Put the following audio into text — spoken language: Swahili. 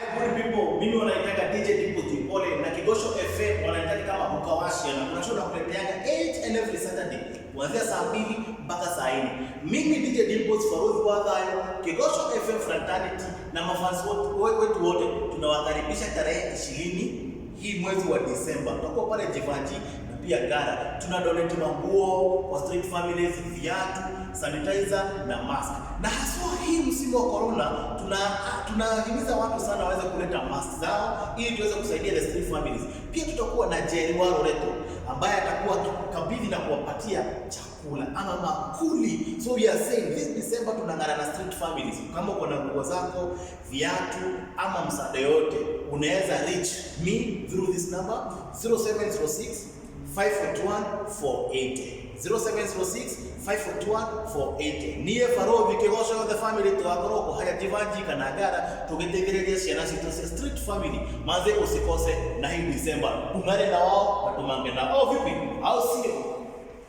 Hi good people, mimi wanaitaka DJ Dipo Jipole na Kigosho FM wanaitaka kama Ukawashia, na kuna show nakuleteanga each and every Saturday kuanzia saa 2 mpaka saa 4. Mimi DJ Dimples Farodhi Wadhayo, Kigosho FM Fraternity na mafans wetu wote tunawakaribisha tarehe 20 hii mwezi wa Disemba. Tutakuwa pale Jevanjee na pia Ngara. Tuna donate manguo kwa street families, viatu, sanitizer na mask. Na haswa hii msimu wa corona tunahimiza watu sana waweze kuleta mask zao ili tuweze kusaidia the street families. Pia tutakuwa na Jerry Waroreto ambaye atakuwa akikabidhi na kuwapatia chakula ama makuli. So we are saying this December tunang'ara na street families. Kama uko na nguo zako, viatu ama msaada yoyote, unaweza reach me through this number 0706 541 480, 0706 541 480. Niĩ Barothi Kĩgoco the family tũgakorwo kũhaya Jevanjee kana Ngara tũgĩteithĩrĩria ciana citũ cia street family. Manze, usikose na hii December tung'are na wao na tumange na wao vipi, au sio?